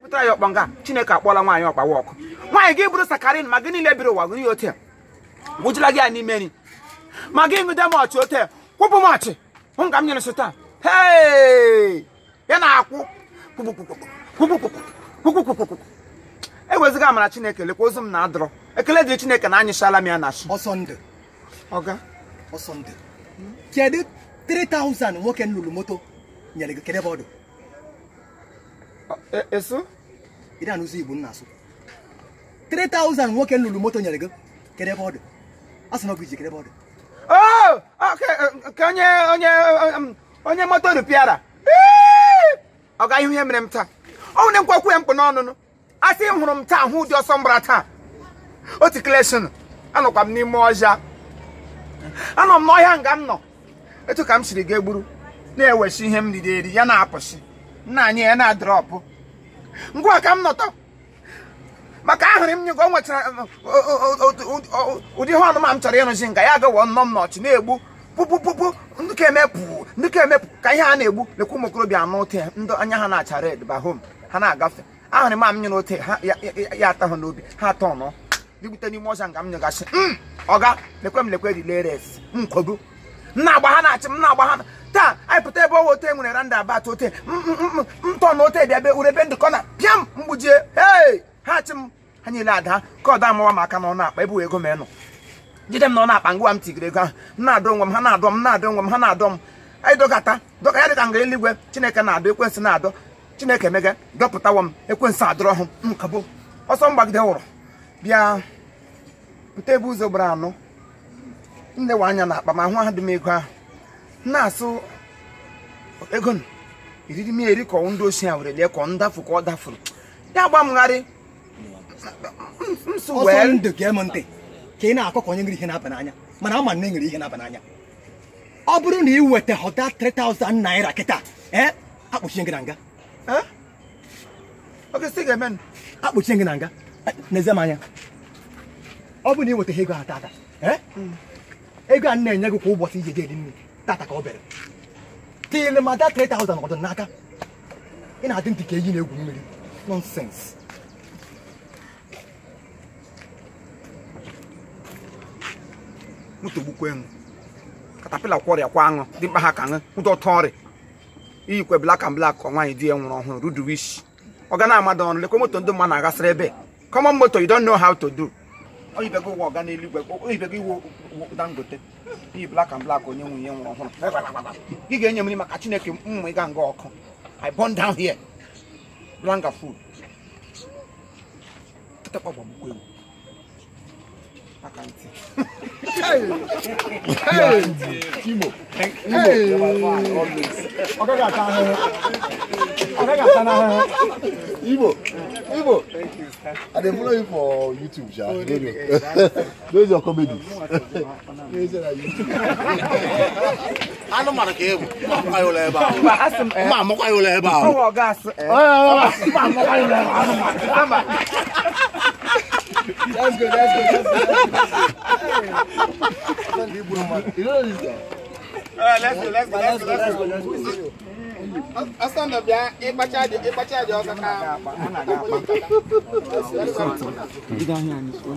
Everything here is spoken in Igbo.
Pụtara ya ọkpọ nga Chineke akpọla nwaanyị ọkpawa ọkụ. Nwaanyị gị bụrụ sakarin ma gị niile biri ụwa gị ote. Gwụjula gị ya n'ime nri. Ma gị ṅụde m ọchị ote. Kwụpụ m ọchị. Hụ nga m nyere sị taa. Hey! Ya na-akwụ. Kwụpụ. Eweziga amara Chineke lekwa ozu m na-adọrọ. Ekele dịrị Chineke na anyịshala m ya na shi. Ọsọ ndụ. Ọga. Ọsọ ndụ. Kedu 3000 nwoke nlụrụ moto nyere gị kedu ebe ọ dị? Eso? Ị na-anụzi Igbo nna asụ. 3000 nwoke nlụrụ moto nyere gị kedu ebe ọ dị? A sị na ọ bụ iji kedu ebe ọ dị? Oh, okay, ka onye moto rụpịara. Ọ ga ihe mere m taa. Ọ nwere nkwakwu ya mkpụ n'ọnụnụ. A sị m hụrụ m taa hụ ụdị ọsọ mgbara taa. Otu kleshin anọkwa m n'ime ọhịa. Anọ m n'ọhịa nga m nọ. Etu ka m siri ga egburu na-ewechi ihe m riri eri ya na-apụsị. Nna anyị ya na-adrọpụ. Ngwa ka m nọtọ. Maka ahụrụ m nyego o nwechara ụdị ihe ọnụma m chọrọ ịrụzi nga ya agawo nnọọ m n'ọchị na-egbu pụpụpụpụ ndị ka emepụ ndị ka emepụ ka ihe a na-egbu lekwa ụmụ okorobịa anọ ote ndị anya ha na-acha red ba home ha na-agafe ahụrụ m am nyere ote ha ya ata ha n'obi ha atọ nọ dịgbute n'ime ọcha nga m nyegasị ọga lekwe m lekwe rile res nkwobu m na-agba ha na-achị m na-agba ha taa anyị pụta ebe ọwa ote nwere randa abat ote ntọ na ote bịa be ure ebe ndụkọ na pịam mgbujie hei ha achị m ha niile ada ka ọ da amawa m aka n'ọnụ akpa ebe ego m enọ jide m n'ọnụ akpa ngwa m tigiri ego ahụ m na-adọ onwe m ha na-adọ m na-adọ onwe m ha na-adọ m anyị dọgata dọka ya dịka nga eluigwe Chineke na-adọ ekwensu na-adọ Chineke emege dọpụtawa m ekwensu adọrọ hụ m kabo ọsọ mgbagide wụrụ bịa pụta ebe ụzọ gbara anọ nlewa anya n'akpa ma hụ ahụ dị m ego ahụ na-asụ ego m iriri m eri ka ndị osi a were lee ka ọ ndafu ka ọ dafuru ya gba mgharị ọsọ ndụ gee m ntị ka ị na-akọ ka onye nwere ihe na-aba n'anya mana ama na nwere ihe na-aba n'anya ọ bụrụ na ị weta họta 3000 naira kịta akpọchie gị na nga akpọchie gị na nga n'ezie m anya ọ bụrụ na ị weta ego ahụ tata ego a na-enye gị kwa ụbọchị iji eri nri tata ka ọ bịara tinyere ma da 3000 ọdụ n'aka ị na-adị ntị ka eyi na-egwu mmiri nonsense. Moto gbukwa enwu katapila kwọrịa kwa aṅụ dị mkpa ha ka aṅụ ụdọ ọtọ ọrịa iyikwe black and black ka nwaanyị di ya nwụrụ ọhụrụ ruduwish ọ ga na-amada ọnụ lekwe moto ndị mma na-agasịrị ebe common moto you don't know how to do oyibego ụwa ọga n'eluigwe oyibego iwu Dangote iyi black and black onye nwunye nwụrụ ọhụrụ gị ga-enye m nri maka Chineke mmụ ịga nga ọkụ I burn down here blanga food kịtakpa gbagbukwa ewu aka ntị. Timo. Igbo. Igbo. Thank you, sir. I dey follow you for YouTube, sha. Those are comedies. Those are YouTube. Anụmanụ ka ebu. Mma amụkwa ya ụlọ ebe ahụ. Mma amụkwa ya ụlọ ebe ahụ. Let's go, let's go, let's go. You know this guy? All right, let's go, let's go, let's go, let's go, let's go. Stand up, yeah.